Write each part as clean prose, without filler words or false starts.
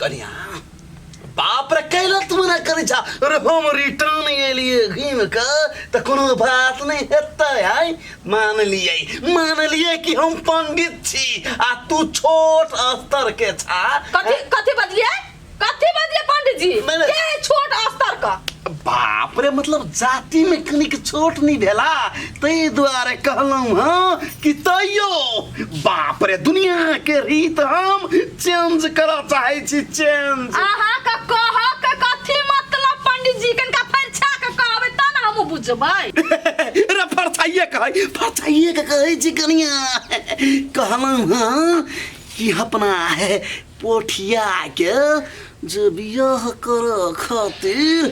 कनिया बाप रे कैला तू मना करै छा अरे हम रिटर्न एलियै घुमि कऽ तऽ कोनो बात नहि हेतै आय मान लियै मान लियै कि हम पंडित छी आ तू छोट स्तर के छा कथी कथी बजलियै कथी बजलियै पंडित जी नहीं, नहीं। के है छोट स्तर का बाप रे मतलब जाति में कनिक छोट नहीं भेला ताहि दुआरे कहलहुँ हँ कि तैयो बाप रे दुनिया के रीत हम चेंज करऽ चाहै छी चेंज अहाँ का कह के कथी मतलब पंडित जी कनका फरिछा के कहबै त ना हमहूँ बुझबै रे फरछाइए कहै फरछाइए के कहै छी कनिया कहलहुँ हँ कि अपना है पोठिया के जे बियाह करऽ खातिर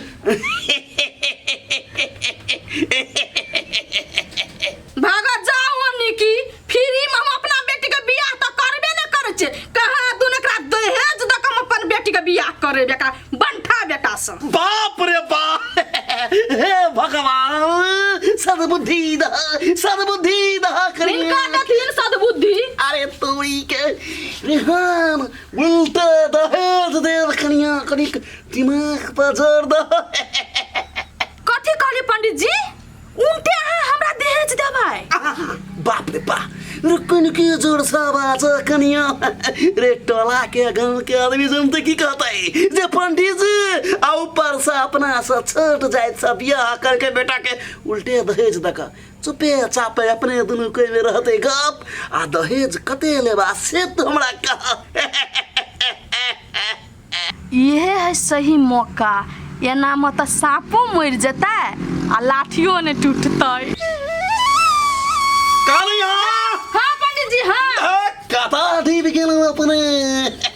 भागत जाओ निकी फ्री में हम अपना बेटी के बियाह तो करबे न करै छियै कहाँ दुन एकरा दहेज दऽ के हम अपन बेटी के बियाह करेबे एकरा बंठा बेटा से बाप रे बाप हे भगवान सद्बुद्धि दह सद्बुद्धि दह करी हिनका देथिन सद्बुद्धि अरे तोरी के रेहान उल्टा दहेज दे कनिया कनिक दिमाग पर जोर दह कथी कहली पंडित जी उनटे अहाँ हमरा दहेज देबै बाप रे बा रुकन के जोर सा बाज कनिया रे टोला के गांव के आदमी जनते की कहते जे पंडित जी आ ऊपर से अपना से छोट जाइत से बियाह करके बेटा के उल्टे दहेज दक चुपे चापे अपने दुनू कोई में रहते गप आ दहेज कते लेबा से तू हमरा कह इहे है सही मौका एना में तऽ साँपो मरि जेतै आ लाठियो ने टूटतै कनिया हाँ पंडित जी हाँ कता डूबि गेलहुँ अपने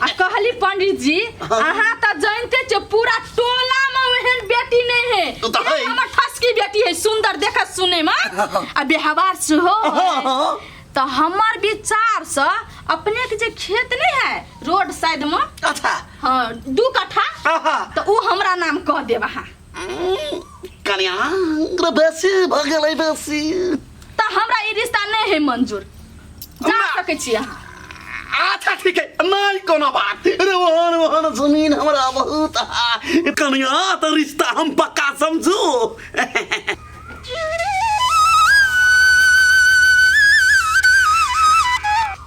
आ कहली पंडित जी अहाँ तऽ जानते छियै पूरा टोला में ओहन बेटी नहीं है ओ तऽ है। हमर ठसकी बेटी है सुंदर देखत सुने में आ व्यवहार सेहो है। हाँ। तऽ हमर विचार से अपने के जे खेत नहीं है रोड साइड में अच्छा हाँ दू कट्ठा आहा तऽ उ हमरा नाम कह देब अहाँ कनिया रे बेसी भऽ गेलै बेसी तऽ हमरा ई रिश्ता नहीं है मंजूर जा सकै छी अहाँ अच्छा ठीक है नहीं कोनो बात रे ओहन ओहन जमीन हमरा बहुत है कनिया तऽ रिश्ता हम पक्का समझू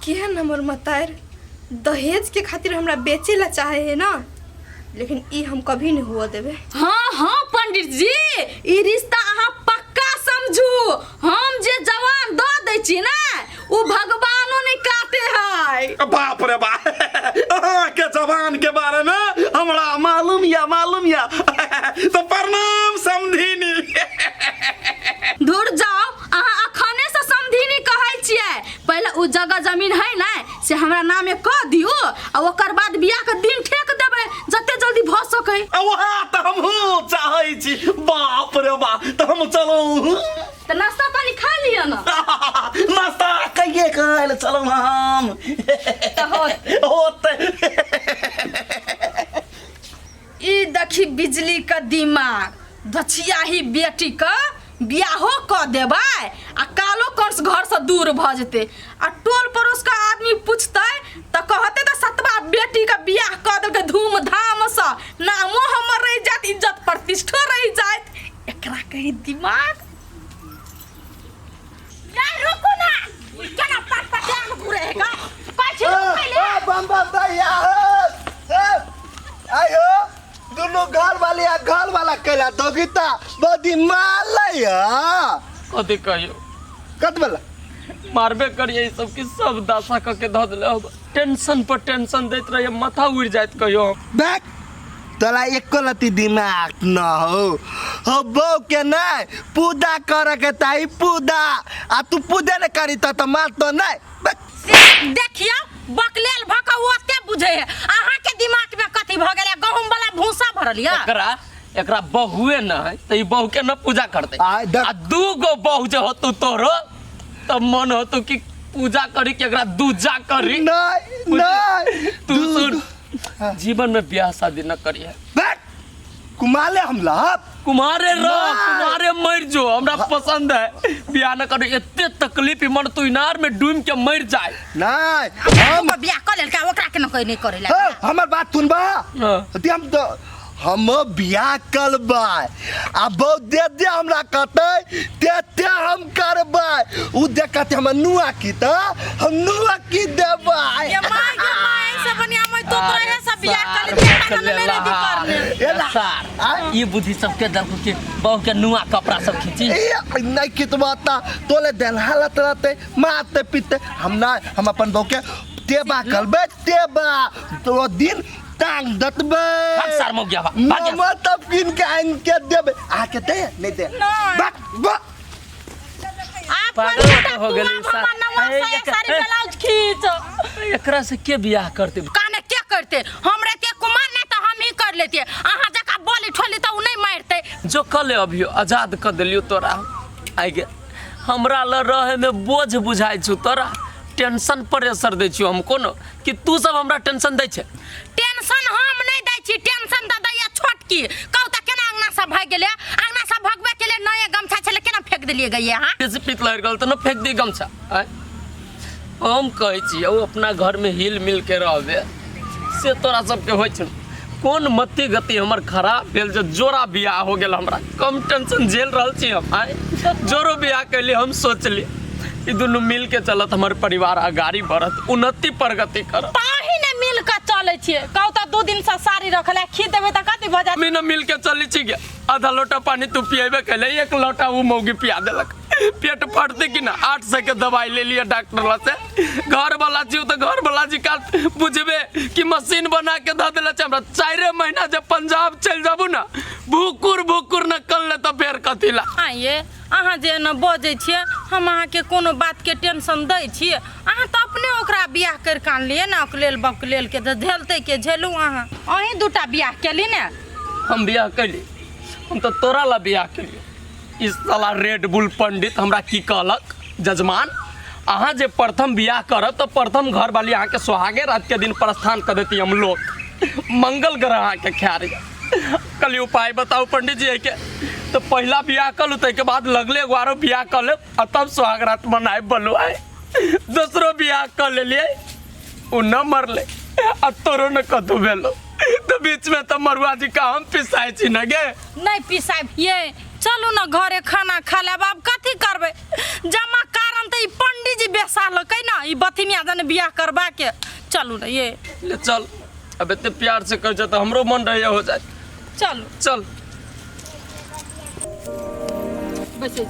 केहन हमर मतार दहेज के खातिर हमरा बेचे ला चाहे है ना लेकिन ई हम कभी नहीं हुआ देवे हाँ हाँ पंडित जी ई रिश्ता अहाँ पक्का समझू हम जे जवान दऽ दै छी ने ओ भगवानो नहीं काटे है बाप रे बाप अहाँके जवान के बारे में हमरा मालूम या मालूम या तो प्रणाम समधिनी दूर जाओ अहाँ अखने से समधिनी कहै छियै पहिले ओ जगह जमीन है ने से हमरा नामे कऽ दियौ आ ओकर बाद बियाह के दिन ठेक देबै जते जल्दी भऽ सकै वएह तऽ हमहूँ चाहै छी बाप रे बाप तऽ हम चलू तऽ नाश्ता पानी खा लिअ ने नाश्ता कहिए खाय लए चलू हम तऽ होत होतै ई देखी बिजली के दिमाग दछियाही बेटी के बियाहो कऽ देबै आ कालो कंस घरसँ दूर भऽ जेतै आ टोल पड़ोस के आदमी पूछतै तऽ कहतै तऽ सतबा बेटी के बियाह कऽ देलकै धूमधामसँ नामो हमर रहि जायत इज्जत प्रतिष्ठो रहि जायत एकरा कही दिमाग यार रुकू ना केना पट पटान घुरे है का कहै छी रुकै ले बम बम भैया आयो दुनू घर वाली आ घर वाला कैला दोगिता बदी मालै ह कथी कहियो कत वाला मारबे करिए ई सब कि सब दशा कऽ के धऽ देले अब टेंशन पर टेंशन दैत रहिए माथा उड़ि जाइत कहियो बैक तोरा एको लती दिमाग न हो हो बौ के नहीं पूजा करे के ताई पूजा आ तू पूजा नहीं करी त तो मार तो नहीं बैक से देखियौ बकलेल भऽ कऽ ओते बुझै है अहाँके दिमाग में कथी भऽ गेलै गहूम वाला भूसा भरल यऽ एकरा एकरा बहुए न है तऽ ई बहु के न पूजा करतै आय देख। आ दू गो बहु जे होतौ तोरो तब मन होतौ कि पूजा करी कि एकरा दूजा करी नहीं नहीं तू सुन जीवन में ब्याह शादी न करिए बैक कुमाले हम लहब। कुमारे रह, नहीं। कुमारे मर जो, हमरा पसंद है। बियाह न करू, एते तकलीफ इमर तू इनार में डूब के मर जाए। नहीं हम ओकर बियाह कऽ लेलकै, ओकरा के न कोई नहीं करे ला। हाँ, हमर बात सुनबा। हाँ। अथी हम तो हम बियाह करबै आ बहु दे दे हमरा कहतै ते ते हम करबै। उ दे कहतै हमर नुआ की त हम नुआ की देबै। ये माय गे माय, ऐसे बनिया मैं तो तोरे सब बियाह कर लेती, हमरा नहीं रहती करने। ए ला, सार, आय। ये बुद्धि सबके दलको के बहू के नुआ कपड़ा सब खींची। ए, नहीं खिचबा त तोले देल हालत रहते मारते पीटते। हम ना हम अपन बहू के टेबा करबै, टेबा तो दिन टांग दतबै। भाग सार मौगिया, भाग, भाग यहाँ से। नमो तब किन के आनि के देबै। अहाँके दे नहीं दे? नहीं। बक, बक। आप पागल बंटा हो तू गेली आब सार। हमर नौआ ए, से एक साड़ी ए। ब्लाउज खींच। एकरा से के बियाह करते? काने के करते? हमरे के कुमार नहीं तो हम ही कर लेते। अहाँ जका बोली ठोली तो उ नहीं मारते। जो कल अभियो आजाद कर देलियो तोरा। आइ गे हमरा ल रहे में बोझ बुझाइ छु तोरा, टेंशन प्रेशर दै छियो हम कोनो कि तू सब हमरा टेंशन दै छे? टेंशन हम नहीं दै छी, टेंशन त दैया छोटकी। कहू त केना अंगना सब भागि गेलै? अंगना सब भगबै के लिए नये गमछा छलै, केना फेंक देलियै गैये अहाँ? बेसी पीत लहरि गेल त न फेंक दी गमछा। आँय हम कहै छियै ओ अपना घर में हिल मिल के रहबे से तोरा सबके होइ छौ। कोन मति गति हमर खराब भेल जे जोड़ा बियाह हो गेल हमरा? कम टेंशन झेल रहल छी हम। आँय जोरो बियाह कैली, हम सोचली ई दुनू मिल के चलत, हमर परिवार अगाड़ी बढ़त, उन्नति प्रगति करत। ताही ने मिल के चलै छियै। कहू त 2 दिन से साड़ी रखले खींच देबै त कथी भऽ जायत? हमी न मिल के चली छी गे। आधा लोटा पानी तू पिएबे कैले, एक लोटा उ मौगी पिया देलक। पेट फटते कि ना? 800 के दवाई ले लिया डॉक्टर ला से। घर वाला जीव तो घर वाला जी का बुझबे कि मशीन बना के धऽ देले छै हमरा। 4 महीना जब पंजाब चलि जाबू ना, भुकुर भुकुर न कर ले तो फेर कथी ला। आइए अहाँ जे न बजै छियै, हम अहाँके कोनो बातके टेंशन दै छियै? अहाँ तऽ अपने ओकरा बियाह करि कऽ आनलियै ने, अकलेल बकलेल के तऽ झेलतै के? झेलू अहाँ। अहीं दूटा बियाह केली ने। हम बियाह कैली? हम तऽ तोरा ला बियाह केलियै। ई साला रेड बुल पंडित हमरा की कहलक, जजमान अहाँ जे प्रथम बियाह करब तऽ प्रथम घरवाली अहाँके सोहागे रात के दिन प्रस्थान कर देती, हम लोग मंगल ग्रह अहाँके ख्याल। कहली उपाय बताउ पंडित जी के, तो पहला बियाह कर लू, ताहिके बाद लगले एगो आरो बियाह कर लेब आ तब सोहाग रात मनाए बोलू। आए दोसरो बियाह कर लेलियै, उ न मरले आ तोरो न कतहु भेलो, तो बीच में तो मरुआ जी का हम पिसाइ छी न गे। नहीं पिसाइब ये, चलू न घरे खाना खा लेब। आब कथी करबै? जमा कारण तऽ ई पंडीजी बेसालकै न ई बथिनिया जन बियाह करबा के। चलू न ये। ले चल, अब एते प्यार से कहै छै तऽ हमरो मन रहैया हो जाए। चलू चल बैसै।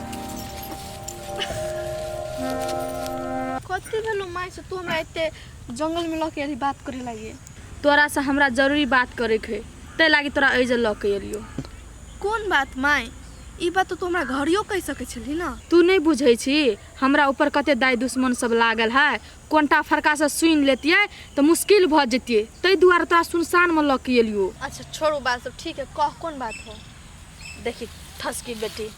कथी भेलो माय से तू हमरा एते जंगल में लऽ के एली बात करे लागी? तोरा से हमरा जरूरी बात करे के है, ताहि लागी तोरा एहिजे लऽ के एलियो। कोन बात माय? ई बात तो तू हमरा घरियो कहि सकै छली ना। तू नहीं बुझै छी हमरा ऊपर कते दाय दुश्मन सब लागल है। कोनटा फरका से सुनि लेतियै तऽ मुश्किल भऽ जैतियै, ताहि दुआरे तोरा सुनसान में लऽ के एलियो। अच्छा छोड़ू बात सब, ठीक है कह कोन बात हो? देखी ठसकी बेटी,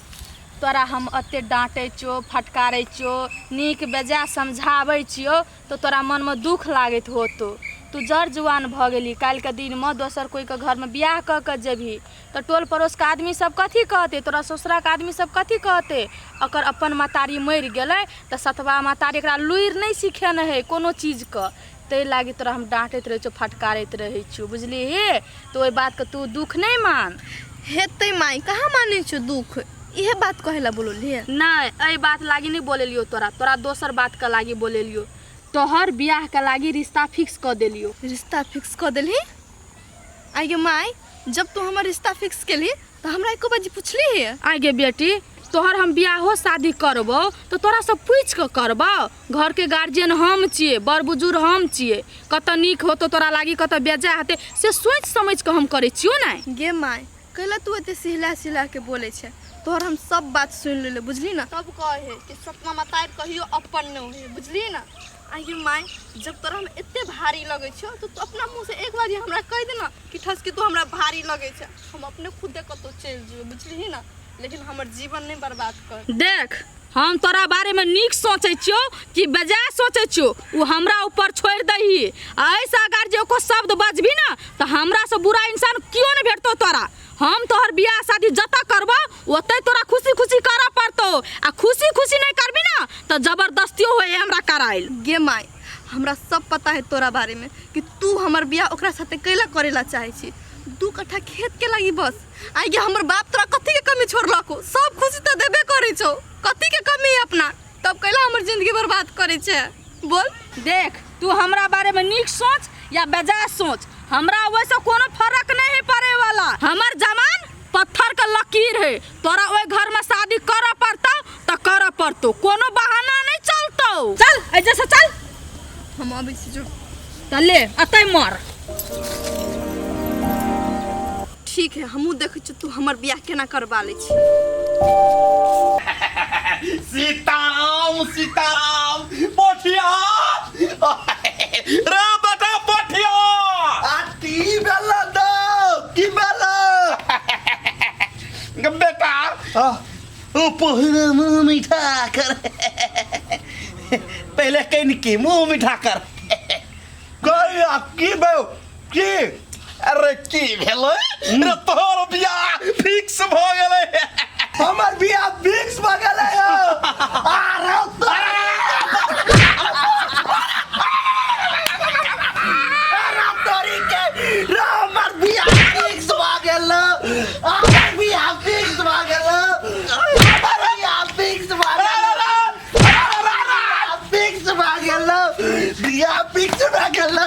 तोरा हम एते डाँटै छियो, फटकारै छियो, नीक बेजाय समझाबै छियो तऽ तोरा मनमे दुख लागैत होतो। तू जर जुआन भऽ गेली, काल्हिके दिनमे दोसर कोइके घरमे बियाह कऽ के जेबही तऽ टोल पड़ोसके आदमी सब कथी कहतै? तोरा ससुराके आदमी सब कथी कहतै? अकर अपन महतारी मरि गेलै तऽ सतबा महतारी एकरा लुरि नहि सिखेने हइ कोनो चीजके। ताहि लागी तोरा हम डाँटैत रहै छियौ, फटकारैत रहै छियौ, बुझलिही? तऽ ओहि बातके तू दुख नहि मान। हेतै माय, कहाँ मानै छियौ दुख? इहे बात कहै ला बोललियै? नहि, एहि बात लागी नहि बोलेलियौ तोरा, तोरा दोसर बातके लागी बोलेलियौ। तोहर बियाहके लागी रिश्ता फिक्स कऽ देलियौ। रिश्ता फिक्स कऽ देलही? आइ गे माय, जब तू हमर रिश्ता फिक्स केलही तऽ हमरा एको बाजी पुछली? आइ गे बेटी, तोहर हम बियाहो शादी करबौ तऽ तोरा से पूछि कऽ करबौ। घरके गार्जियन हम छियै, बड़ बुजुर्ग हम छियै। कतऽ नीक होतौ तोरा लागी, कतऽ बेजाय हेतै से सोचि समझि कऽ हम करै छियौ ने। गे माय, कैला तू एते सिहला सिहला के बोलै छै? तोहर हम सब बात सुनि लेले, बुझली ना? सब कहे कि सपना मतार कहियो अपन नहीं होए, बुझली ना? आइ गे माय, जब तोरा हम एते भारी लगै छौ तो तू अपना मुँह से एक बार हमरा कहि दे ना कि ठसकी तू हमरा भारी लगै छै, हम अपने खुदे कतौ चलि जेबै, बुझलिही ना? लेकिन हमर जीवन नहीं बर्बाद कर। देख, हम तोरा बारे में नीक सोचै छियौ कि बेजाय सोचै छियौ उ हमरा ऊपर छोड़ि दही। आ एहिसँ अगर जे एको शब्द बजबही ना तऽ हमरा से बुरा इंसान केओ नहि भेटतौ तोरा। हम तोहर बियाह शादी जतऽ करबो ओतै तोरा खुशी खुशी करऽ पड़तौ आ खुशी खुशी नहीं करबी ना तऽ जबरदस्तियो होए हमरा कराइल। गे माय, हमरा सब पता है तोरा बारे में कि तू हमर बियाह ओकरा साथे कैला करेला चाहे छी। 2 कट्ठा खेत के लागी बस। आइ गे हमर बाप तोरा कथी के कमी छोड़लको? सब खुशी तऽ देबे करै छौ, कथी के कमी है अपना? तब कैला हमर जिंदगी बर्बाद करै छै? बोल। देख तू हमरा बारे में नीक सोच या बेजाय सोच, हमरा ओहिसँ कोनो फर्क नहीं है पड़े वाला। हमर जमान पत्थर के लकीर है, तोरा ओहि घर में शादी करऽ पड़तौ तऽ करऽ पड़तौ, कोनो बहाना नहीं चलतौ। चल एजे से चल। हम अबै छी जो। तऽ ले अतै मर। ठीक है, हमहूँ देखै छी तू हमर बियाह केना करबा लै छी। सीताराम सीताराम पोठिया रे बेटा पोठिया। आ की भेला दौ, की भेला बेटा? ओ पहले मुंह मीठा कर, पहले कनिकी मुंह मीठा कर। कहिया की भेल की? अरे की भेलै रे, तोहर बियाह फिक्स भ गेलै। हमर बियाह फिक्स भ गेलै। अरे तोरी के रे, हमर बियाह फिक्स भ गेल, हमर बियाह फिक्स भ गेल, हमर बियाह फिक्स भ गेल, फिक्स भ गेल, बियाह फिक्स भ गेल,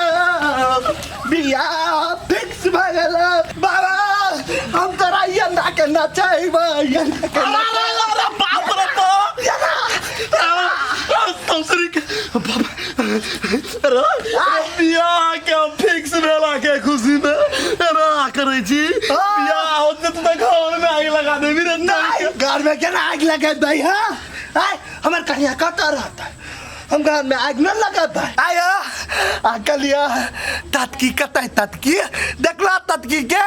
बियाह फिक्स भ गेल। बाबा हम तोरा यंदा के नचैबै, यंदा के नचैबै। अरे बाप रे बाप, ससुरी के बाप रे, बियाह के फिक्स भेला के खुशी में एना करै छी। बियाह होत त घर में आगि लगा देबी रे। नहीं, घर में केना आगि लगेबै? हाँ आय, हमर कनिया कतऽ रहतै? हम घर में आगि न लगेबै। आय आ कलिया ततकी कतै? ततकी देखला ततकी के?